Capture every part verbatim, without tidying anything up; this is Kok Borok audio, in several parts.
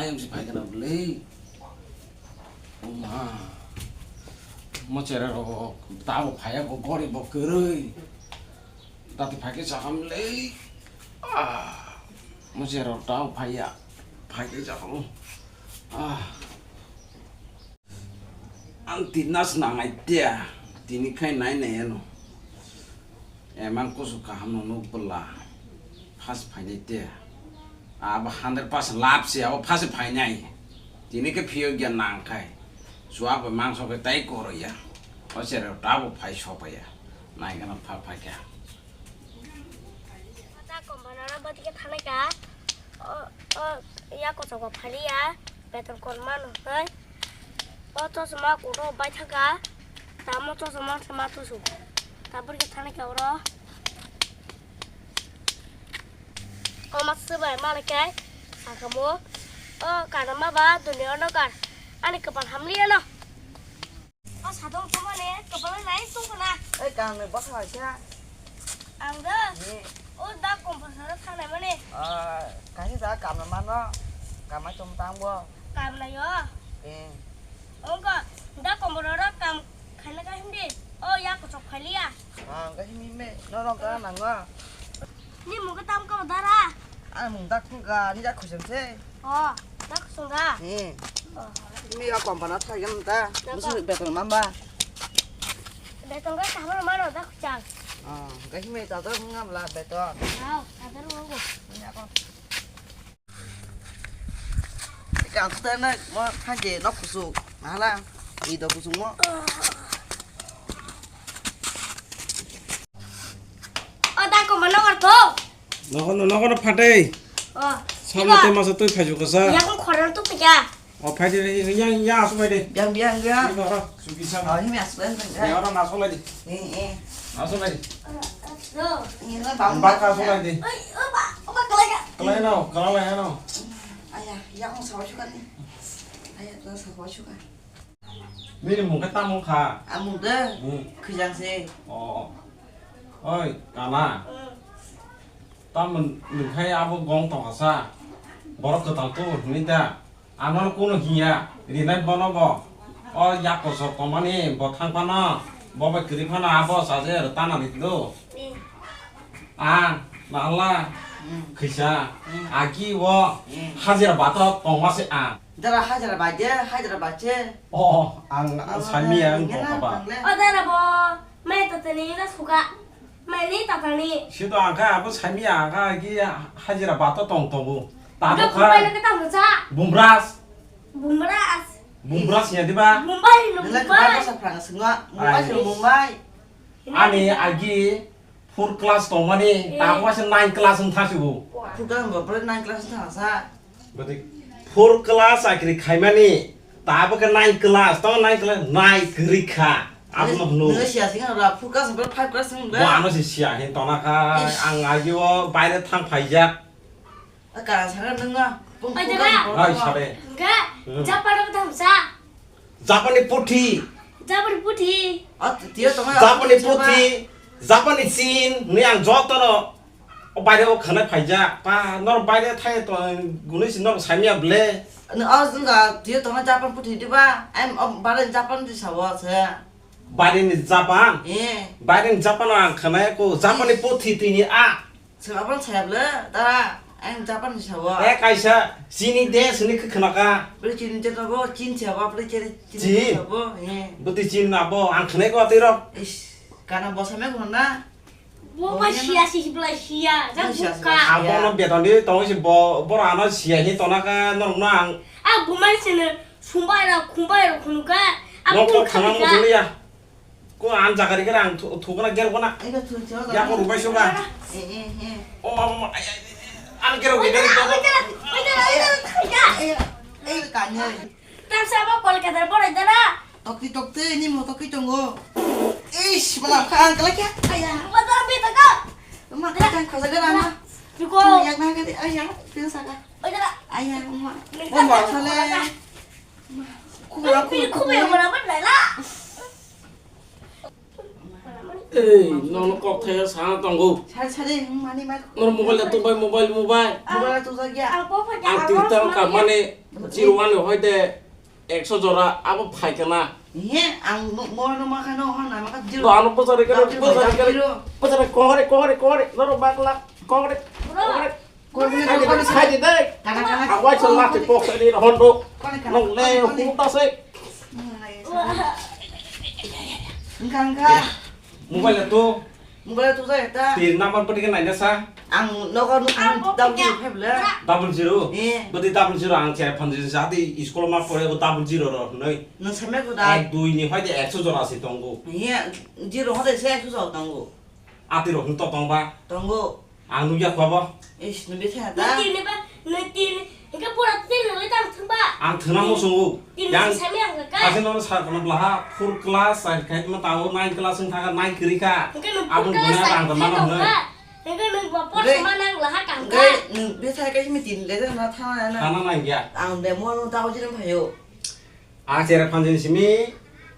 Ayam si phai kana bwlwi. Oma. Mo chera rok tabo phaya bo gori bo kwrwi. Dati phai khe chakam le. Ah. Mo chera rok tabo phaya. Phai khe chakam. Ah. Ang tinas nangai tia, tini khai nai nai ano. Emang kusu kaham no nuk bwla, phas phainai tia. Abo hundred percent lab se, abo phas phainai. Tini khe phiyo gya nang khai. Suwa bo mangso khe tai koro ya. O sere tabo phai sopaya. Nai gana pha pha kya. Mata kompanara bati khe thanai ka. O, o, ya kochok bo phali ya. Beton korma no hai. O chosma koto bai thaka. Tamo chosma sama tusu. Tabur khe thani ka oro. O ma swbai male kai. Sakamo. O kana ma ba duni ono kar. Ani kapan hamli ano. O sadong thumani kapan nai tungkana. Ei kang ni bwkha kha. Ang da. Ni. O da kompanara thanai mani. Ah, kaisa da kamna mano. Kamai tong tang bo. Kamna yo. Eh. Ongko, da komborok kam khaina ka hindi. O ya kochok khaliya. Ah, ga himi me, no rong ka nango. Ni mung ka tam ka dara. Ah, mung da khung ka, ni da khusen se. O, da khusung ga. Ni. O. Mi ya kompana thai gam ta. Musu beton mamba. Beton ga kahar mano da khuchang. Ah, ga himi ta da mung amla beton. Wow, ta da mung. Ni ako. Kang sutai na mo thanche nok kusuk. Mahala. I do kusuk mo. O da ko mano kar to. Nogo no, nogo no phatei. O. Samo te masa tui phaju kasa. Ya ko khoran tu pya. O phatei yang yang asu phatei. Biang biang ya. Ini ora suki sa. O ini asu phatei. Ya ora naso lagi. Eh eh. Naso lagi. Ro. Ini lah bang. Bak asu lagi. Oi, o ba, o ba kalai ka. Kalai no, kalai no. Aya, ya ko sawa suka ni. Aya, to sawa suka. Nini mung khe tamo kha? Amung de. Hmm. Khijang se. Oh. Oi, kana. Hmm. Tamo nung khai abo gong tongkha sa. Borok kwtal tu hwnwi da. Ano kuno hiya. Rinai bono bo. O yak kosok tongmani bo thang phano. Bo bai kwrwi phano abo saje tana ri do. Hmm. Ang nala. Hmm. Khisa. Hmm. Agi o. Hmm. Hajira bato tongma se ang. Dara hajra baje, hajra bache. Oh, ang, ang sami ang tongkha ba. O dara bo, mai tatani na suka. Mai ni tatani. Sido ang kha abo sami ang kha ki hajra bato tong tongo. Tabo kha. Bumbai na kata mucha. Bumbras. Bumbras. Bumbras ya diba? Mumbai no Mumbai. Mumbai. Ani agi Four class tongmani, eh, tabuk asa nine class wng thang sibu. Four class wngkha, bwrwi nine class wng thang sa. Bwtwi four class chakri khaimani, tabuk khe nine class, tamo nine class, nai kwrwi kha. Abo no hwnwi. Nini siya sing ra, four class wngkha, five class wngkha. Bo ano se siya hin tona kha, ish, ang agi o baire thang phaijak. Kara sara nung no. Oi, dara. Oi, sare. Hwnkhe, hmm, Japan rok thangsa. Japan ni puthi. Japan ni puthi. Japan ni puthi, Japan ni chin, ni ang joto no. O baire o khana phaijak. Pa, nor baire thai to, gunui si nor saimya ble. No, o jungga, tiyo tongma Japan puthi diba? Em, o bare Japan di sawo se. Baire ni Japan? Eh. Baire ni Japan ang khana ko, Japan ni puthi tini a. Chwng abono saya bwle, dara, ang Japan ni sawo. Eh, kaisa, chini de, sini khe khna kha. Bwle chini je sabo, chin sabo, bwle chini, chin sabo, eh. Bwtwi chin na bo, ang khnai ko twi rok. Ish, kana bosa me khna. Bo ba siya si bwla siya, ja bukha. Ang bono beton di tong si bo, boro ano siya hi tona kha, norok no ang. A bumai sini, sumbai ra, khumbai ra, khunu kha. Nok kok khana mo juli ya. Ko ang jaga ri khe ang thu-, thukna ger kona. Ega thu cho. Ya ko rubai suga. Eh, eh, eh. O ma, ma, ma, ay, ay, ay, ang ger ri khe to. Eh, eh, kanya. Tam sa mo Kolkata borai dana. Tokti, tokti, ni mo tokti tongo. Ish, malam kha ang kala kya? Aya. Mata bi taka. Ma kha kha sa gara na. Biko. Yak na ka di, aya, pin sa ka. Oi dana. Aya, ma. Oi, ma, sale. Khubra, khubra, khubra, khubra, khubra. Ei, nono kok thaya sana tongo. Sari, sari, mani, mani. Nor mobile na tubai, mobile, mobile. Mobile na tubai ya. Ang tita ka mane. Zero one ni hoite ekso jora abo phaikana. He, ang mo-, mo no ma khano, ho na ma kha zero. Bo ano bwsari kare, double zero, bwsari kare, double zero. Bwsari kongre, kongre, kongre, noro bakla, kongre, kongre. Kongre, kongre. Kongre, kongre. Sai de dai. Kana, kana. Ang wai chong ma te pok sai ni hondo. Kone kana, nong le, kone, kone. Huta se. Engka, engka. Mobile to. Mobile to jai ta. Tin number pati ke naina sa? Ang nogo nukha double zero five le. Double zero? Eh. Bati double zero ang chere phanjin sa di school ma pore go double zero ro noi. Nung same ko da. Ek dui ni hoite ekso jora si tongo. Iya, zero hote se ekso jora tongo. Ati ro hung to tong ba? Tongo. Ang nugya khwa bo. Ish, nung bese ta. Nung tin ni ba, nung tin ni. Engke pura tin ni le tang thung ba. Ang thuna mo sungu. Tin ni yang same ang ka. Kasi nono sa kana blaha four class, ai khai ma tao nine class ang thaka nine kiri ka. Engke nung four class, abang guna ai tang khai mana tong noi. Ka. Engke nung ba por sama nang laha kang ka. Engke nung bese kai mi tin le na thana na. Thana nang ya. Ang de mo nung tao jin phayo. Ang chere phanjin simi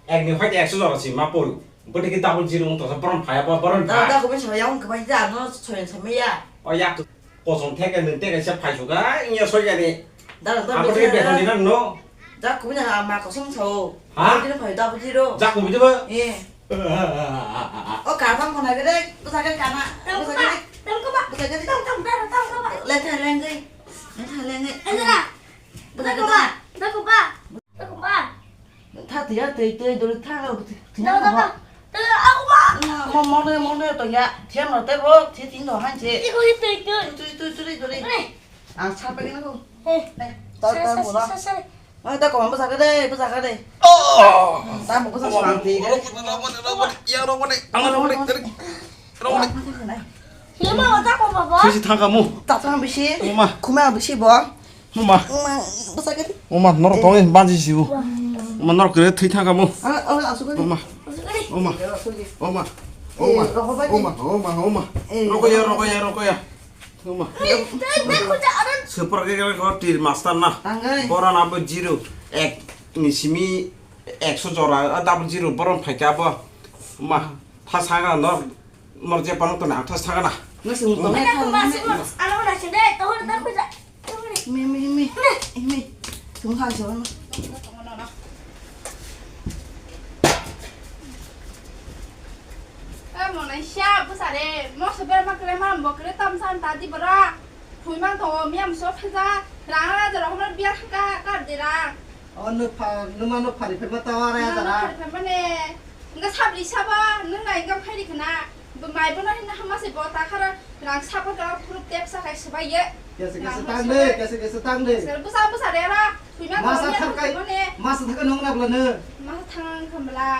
ek ni hoite ekso jora simi ma pori. Bwtwi khe double zero wng tongsa borom phaiya bo borom Da, phai. Da, kubui sama yang kubai da, no soyan sama ya. O yak kosong theke nung theke se phai suga, inya soyani. Da, da, Abo da, theke da, beton da. Dinan no. Da, kubui na ma kosong sao. Ha? Double zero phai, double zero. Ja kubui dibo? Eh. O kabang kona gede, busa gede kana. Tam kuba, tam kuba. Busa gede. Tam, tam, tam, tam kuba. Letha lengge. Letha lengge. Ezra. Busa gede. Tam kuba, tam kuba. Tam kuba. Tha tiya tei tei dori tha ga thina. Da, da, da. Tei aku ba. Mo mo ne mo ne to ya. Thiam no te bo thi tin do han che. Tiko hi tei tei. Tu tu tu tu dori. Ang sa pa gina ko. He. Ta ta mo la. Ai ta ko mo sa ka de, mo sa ka de. Oh. Ta mo ko sa sa ti de. Ya ro ne. Ang ro ne. Ro ne. Ye ma ta ko ba ba. Sisi thang ka mo. Ta thang bisi. Mo ma. Kuma bisi bo. Mama. Mama, bwsa gari. Mama, norok tongwi banji sibu. Mama, norok kere thwi thangka mo. Ah, ah, asuk gari. Mama. Asuk gari. Mama. Asuk gari. Mama. Eh, Mama. Rokho bai. Mama, mama, mama. Eh. Rokoya, rokoya, rokoya. Mama. Eh, eh, eh, kuja aran. Super ke ke ko tir master na. Tanggai. Bora na bo zero. Ek ni simi ekso jora, ah, double zero boron phaika bo. Ma, tha sanga no. Mor je pano to na thas thagana. Nasi mo to. Ana ko masuk mo. Ana ko nasi de to hor da ko ja. Mi mi mi. Mi. Tum kha so. Eh, mo na sha bu sa de. Mo so ber ma kre ma bo kre tam san ta di bora. Phui mang to mi am so phe ja. Rang ra ja ro mo biar ka ka de ra. O no pha, no ma no phari phe ma ta wa ra ja ra. Phari phe ma ne. Nga sabri saba, nung nai nga phairi khna. Bo mai bono hinna hama se bo ta khara rang saba ka phuru tep sa khai saba ye. Kese kese tang de, kese kese tang de. Sel busa busa re ra. Phui ma masa thang kai, masa thang kai nong na bla ne. Masa thang kham bla.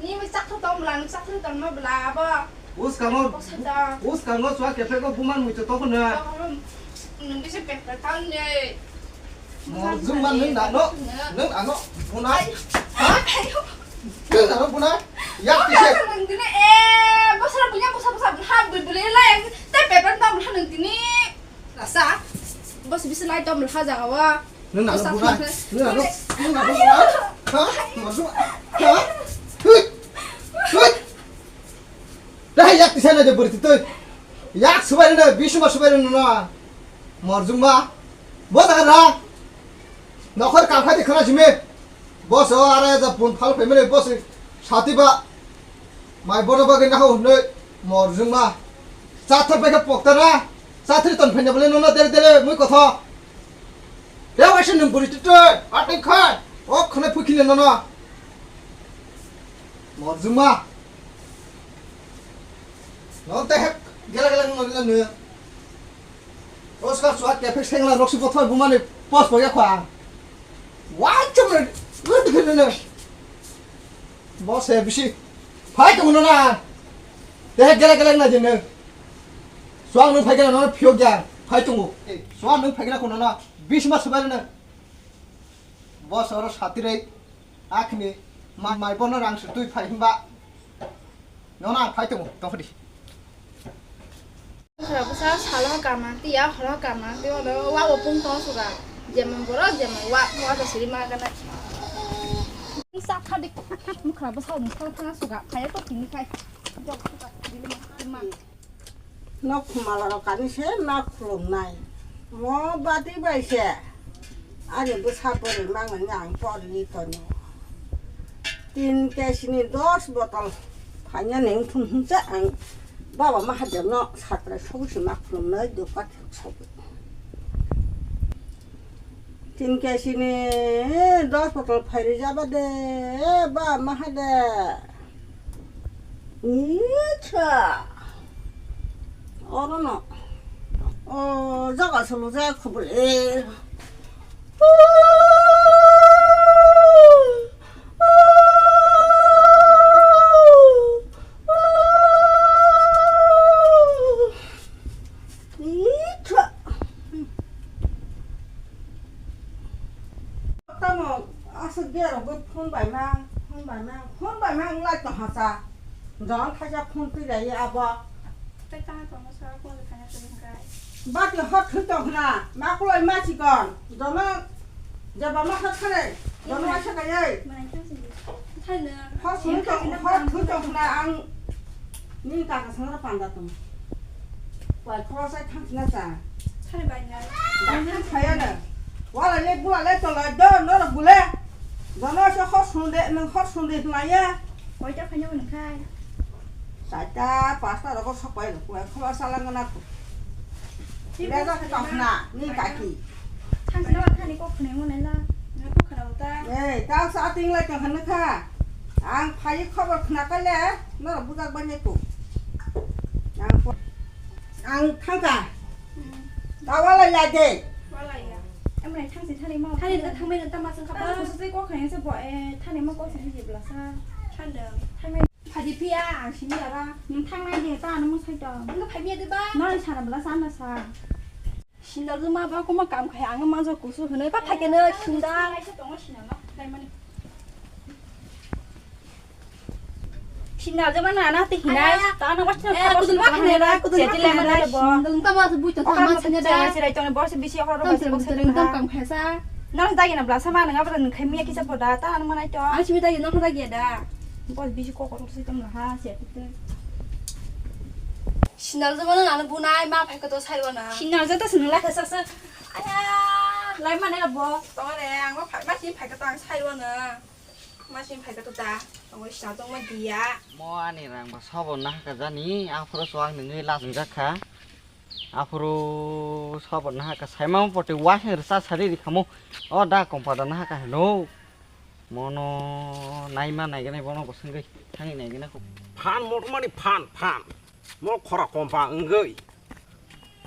Ni mi chak tho tong bla, ni chak tho tong ma bla bo. Us kamo, us kamo swa kephe ko buman mui to tong khna. Nung kisa pek pek tang ne. Mo jumma nung da no, nung ano bunai. Ha? Nung ano bunai. Yak kise. Nung dine eh, bosra punya bosa bosa ha bui bui la yang te pepan tam ha nung dine. Rasa. Bos bisa lai tam ha jaga wa. Nung ano bunai. Nung ano, nung ano bunai. Ha? Mo jumma. Ha? Hui. Hui. Dai yak tisa na je bwrwi twi. Yak subai rwno, bisuma subai rwno na. Morjuma. Bo da na. Nokhor kam khai de khana jime. Boss o are ja bun phal phaimani boss sati ba. Mai bono bagwi na ho hnoi. Morjuma. Chathar bai kha pokta na. Chathar ton phaina bole no na dere dere mui kotho. Be waisa nung bwrwi twi twi. Ating khai. O khana phukhile no na. Morjuma. No te hek gela gela no no no. Oscar suat ke phek sengla roksi bothor bumani pos boya kha. Wa chumre. Good good no. Boss he bisi. Phai tongo no na. Te hek gela gela na jene. Suang no phai gela no phiyok ja. Phai tongo. Suang no phai gela kono na. Bis mas subai na. Boss oro satirei. Akhni ma-, mai bono rang se twi phai himba. Nono ang phai tongo, tongphadi. Mukra bwsa salo kamang tiya, horo kamang tiya, ono wa bo pung tong suga. Jemon borok, jemon wa, wa to siri ma gana. Sa khadi, mukra bwsa ni sa thang suga, phai to tini phai. Jok suga, dili ma, ma. Nok khumala rok kani se ma khulum nai. Mo bati bai se. Ani bwsa bwrwi mangani ang porni tongo. Tin kesi ni dos botol phaina neng thum hwnsa ang baba Mahadev no sakrai sobo se ma khulumnai doka thek sobo. Tin kesi ni dos botol phairi jaba de, baba Mahadev. Icha. Oro no. O jaga solo jaya khobole. Icha. Tamo aswk derok bo phone bai ma, phone bai ma, phone bai ma wng lai tong ha cha. Jon thaisa phone twi lai abo. Tei tang tong sa ko le thang sa kai. Bati hot thwi tong khna, ma kulai ma chikon. Jono jaba ma khat khare. Jono ma sa kai. Mai thang sa. Thai na. Hot thwi tong, hot thwi tong khna ang ni kaka sangra panda tong. Wai khoroksa thang sina cha. Thani bai na. Dai thang saya na. Wala le bula le tola do norok bule. Jono se hor sunde nang hor sunde maya. Wai ta phanya wani khai. Saita pasta roko sopai roko wai khoroksa lang na ko. Ti le bo ja ke tong na ni kaki. Thang sina thani ko khne mo nai la. Na ko khna uta. Ei, ta sa ting lai tong khna kha. Ang phai khobor khna kale norok bujak banya ko. Ang po-, ang thangka. Tawala ya de. Walai ya. Amrai thangsi thani ma. Thani da thangbai na tama sangkha ba. Thani ko sai ko khani se bo e thani ma ko sai je bla sa. Thanda. Thangbai. Phadi phiya ang simi ara. Nang thangnai de ta ano mo sai to. Ang phai miya de ba. Nang sana bla sana sa. Sinda ma ba ko ma kam khai ang ma jo kusu hwnwi ba phai kene sinda. Sinal jema na na te hina. Aya. Ta na wachna. Eh, kudu ma khane ra, kudu ma khane ra. Dum ta ma bu to ta ma chanya da. Sirai tong bo se bisi okra ro. Tam bisi se bok dum tam kam khaisa. Na da gina bla sama na ba nang khai miya kisa poda ta na manai to. Ang simi da gina da gina da. Bo bisi ko ko se tam ha se te. Sinal jema na na bunai ma phai ko to sai na. Sinal jeta sinal la khaisa sa. Aya, lai mane ra bo. Tong re ang ma phai ma si phai ko to ang sai na. Masing phai kha to da, tongo sina tongma diya. Mo ani rang ba sabo nahaka jani, aphuru so ang nungwi last wngjak kha. Aphuru sabo nahaka saima mo pote wasing rwsa sari ri khamo. O da kompa da nahaka hino. Mono naima naiganai bono bosongwi thangwi naiganai kho. Phan moto mani phan, phan. Mo khora kompa wngwi.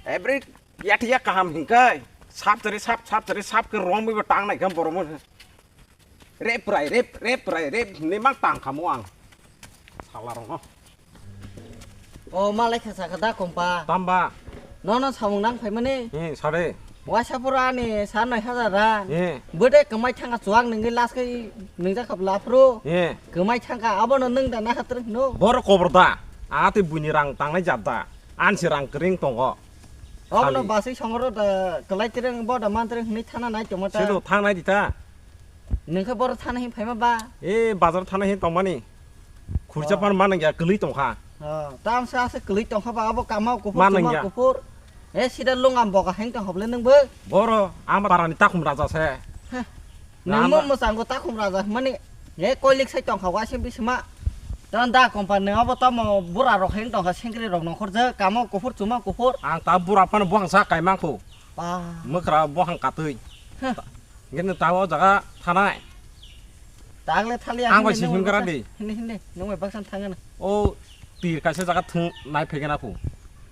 Every yathiya kaham hinkai. Sap tari sap, sap tari sap ke romwi bo tang nai kha borok mo. Rep rai, rep, rep rai, rep hinwi mang tang kha mo ang. Sala rok no. O malai kha sakha da kompa. Tamba. Nono samung nang phaimani. He, sare. Waisa pura ani sa noi hajar ra. He. Bwde kwmai thangkha chuwak nungwi last kai nungjak kha bla phuru. He. Kwmai thangkha abono nung da na khatrwng hino. Boro kobor da. Ati buini rang tangnai jat da. Ansi rang kring tongo. Abono sali. Baswi songoro da kwlai trwng bo da man trwng hinwi thana nai tongma ta. Sedo thangnai di ta. Nungkhe boro thana hin phaima ba? E, bazar thana hin tongmani. Khurcha pan manang ya kwlwi tongkha. Oh, tamsa se kwlwi tongkha ba, abo kama kuphur, manang chuma ya. Kuphur. E, sida lungam boga heng tong hoble nungbo. Boro, ama parani takhum raja se. Heh. Nungmo mwchango takhum raja hwnmani. E, koilik sai tongkha waising bisima. Tang da kompa nung abo tamo bura rok heng tongkha sengkri rok nongkhor je, kama kuphur, chuma kuphur. Ang ta bura pan buang sa kaimang khu. Ba. Mwkra buang katwi. Heh. Hingke nwng tabuk o jaga thanai. Tagle thali ang bai sihim gara di. Hindi, hindi. Nwng bai baksan thangana. O tir kaisa jaga thwng nai phegena khu.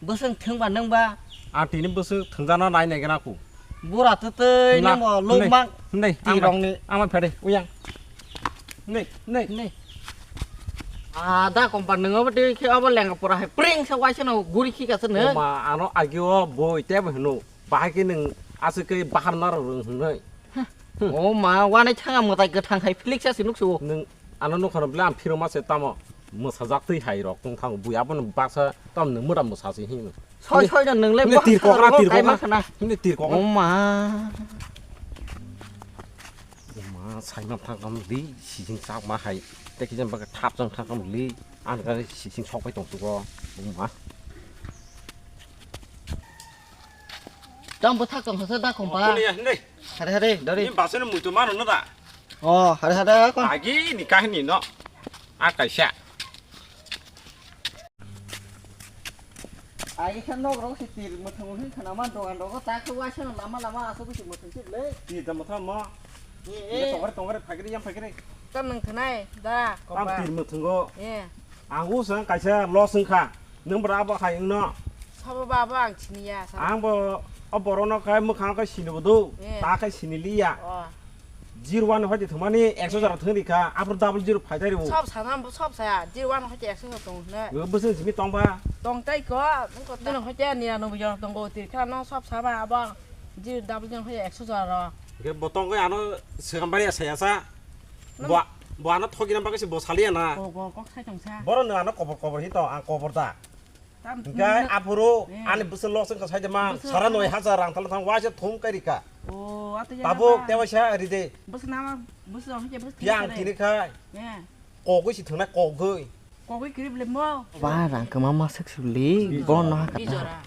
Bwswng thwngba nwngba. Ang tini bwswng thwngjana nai naigena khu. Bura twtwi nwng bo lukmang. Hindi, hindi. Ang bai, tirokni. Ang bai phede, uyang. Hindi, hindi. Hindi. Ah, da kompa nwng obo twi khe obo lenga pura hai pring sa waisa no guri khika se no. Oma, ano agio boi tebo hino. Bahai khe nwng aswk khe bahar narwk rwng hwnwi. O ma, wanai thanga mwtai kwthang hai philik sa se nuk sugo. Nwng ano nukha no bwle ang phiroma se tamo mwsajak twi hai rok tong thango bui abono baksa tamo nwng mwta mwsa se hino. Soi soi no nwng le nwng tirkok na tirkok na. Nwng tirkok na. O ma. O ma, saima thang kam li sijing chak ma hai. Tei khe jang bak thap jang thang kam li. Ang ga sijing sok pai tong sugo. O ma. Tang bwthak tong kha da khumpa. Kuni ya hindai. Hare hare, dori. Ni baseno muitu mano no da. Oh, hare hare kon. Agi ni kahini no. A kaisa. Agi khe nok rok se tir muthung hin khana man dogan rogo ta khe waisa no lama lama asuk se muthung se le. Ti da muthung mo. Ye, ye. Tongare tongare phagiri yang phagiri. Tam nang thanai da. Tam tir muthungo. Ye. Ang usang kaisa los wngkha. Nwng bwra abo hai wngno? Sabo ba abo ang siniya, sabo. Ang bo o borokno khe mwkhang khe sinibo do, eh, ta khe siniliya. Oh. Zero one hoite thwngmani ekso jora thwng rikha, aphuru double zero phai thai rwo. Sob sana bo sob saya, zero one hoite ekso jora tong hwnwi. Bo bwswng simi tongba? Tong tai ko, nwng ko tong hoite niranoboi jora tongo, tirkha no sob sama abo zero double zero hoite ekso jora ro. Hwnkhe bo tongwi ano swkang bari ya saya sa. Bo, bo ano thogina bagwi se bo saliya na. Kok, kok, kok sai tong sa. Boro nwng ano kobor kobor hi tong, ang kobor da. Tam hwnkhe nwng aphuru, eh, ani bwswk loss wngkha sai de man, bwswk sara loss. Noi hajar rang thala thang waisa thum kai rika. O, ato ya. Tabuk ba. Tewaisa ri de. Bwswk nama, bwswk hwnkhe bwswk yang kare. Tini khai. Eh. Kogwi si thwngnai kogwi. Kogwi kirib le mo. Ba rang kwma ma sek suli, bijora. Bono ha kata. Bijora.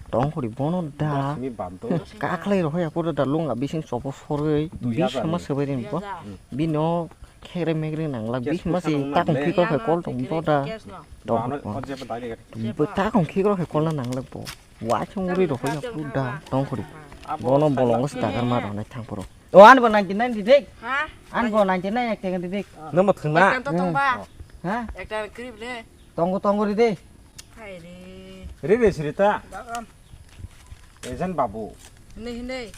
Tong khori bono da. Dos ni bando. Ka khlai rohoi aphuru da lunga bising sobo soroi. Dui hajar bisama ni. Sobai rin bo. Dui hajar. Bino khere megre nang lak. Cash bisma poisa si nang takong nang le. Khikor khai kol tong bo da. Cash no. Dok ano bo. O jebo dai ni gari. Bo takong khikor khai kol na nang lak bo. Wa chung ri rohoi aphuru da. Tong khori. Abo bono sai bolongo na. Sita kar ma rok nai thang phuru. O, ani bo ninety nine di dik. Ha? Ani bo ninety nine ek taka di dik. Nang bo thwng na? Ekta to tong ba. Ha? Ekta kirib le. Tongo, tongo ri de. Hai re. Ri re siri ta. Bagam. Ejen babu. Hini, hini.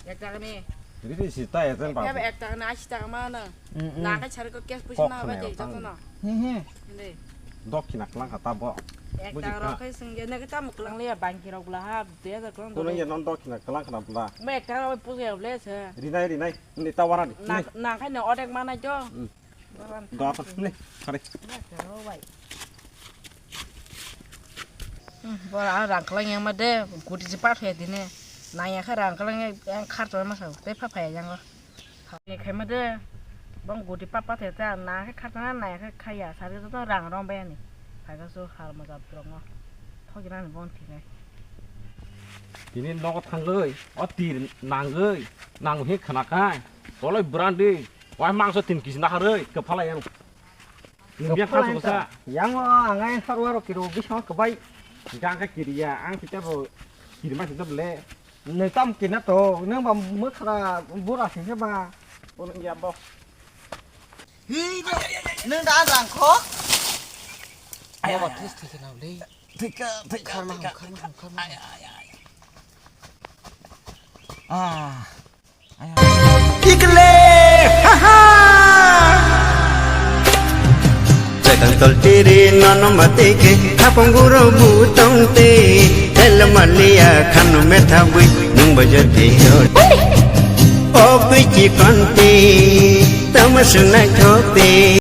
Ekta ni. Ri re siri ta ejen babu. Ekta, ekta ni ashi taka ma na. Mm, mm. Na ka chari ko cash pusi kok na ba khna je tang. Joto na. Hi, hi. Hini. Dokhina kwlang kha ta bo. Ekta buji rok kha. Khai sing je na ka ta muklang le ya bangki rok bla ha. Dui hajar kwlang. Kuno dole. Ya non dokhina kwlang khna bla. Mo ekta rok pusi ya ble se. Rinai, rinai. Ni ta warani. Na, ni. Na khai ne odek ma na jo. Mm. Doa ni, hari. Hmm, bora ang rang kwlang yang ma de, guti je pat hoya dine. Nang ya kha rang kwlang yang kharchoi ma sa, tei pha phaya yang o. Ni khai ma de, bong guti pat pat hoya ta, nang khe kharchoi na, nang ya khe khaya, sari to rang rong baya ni. Phai ka su hal ma jab rong o. Thogi na ni bong thik nai. Tini nogo thangwi, o tir nangwi, nang hi khna khai. Koloi brandi. Wai mangso tin kisi naharoi, kwphalai yang. Yang o ang ai sarwa ro kiro bisong kwbai. Gang ka kiriya, ang kita bo kirima kita bele. Nung tam kina to, nung ba mwkhra bura sing ba. Ono ya bo. Nung da rang kho. Ayo ba this this na le. Thika, thika, kharma, thika. Kharma, kharma. Ay, ay, ay. Ah. Ikle, ha, ha. Chakang tol tiri nono mate ke, khapang guro butong te, tel malia khanu metha bui, nung bajo te yo. O kui chi konti, tama sunai khote.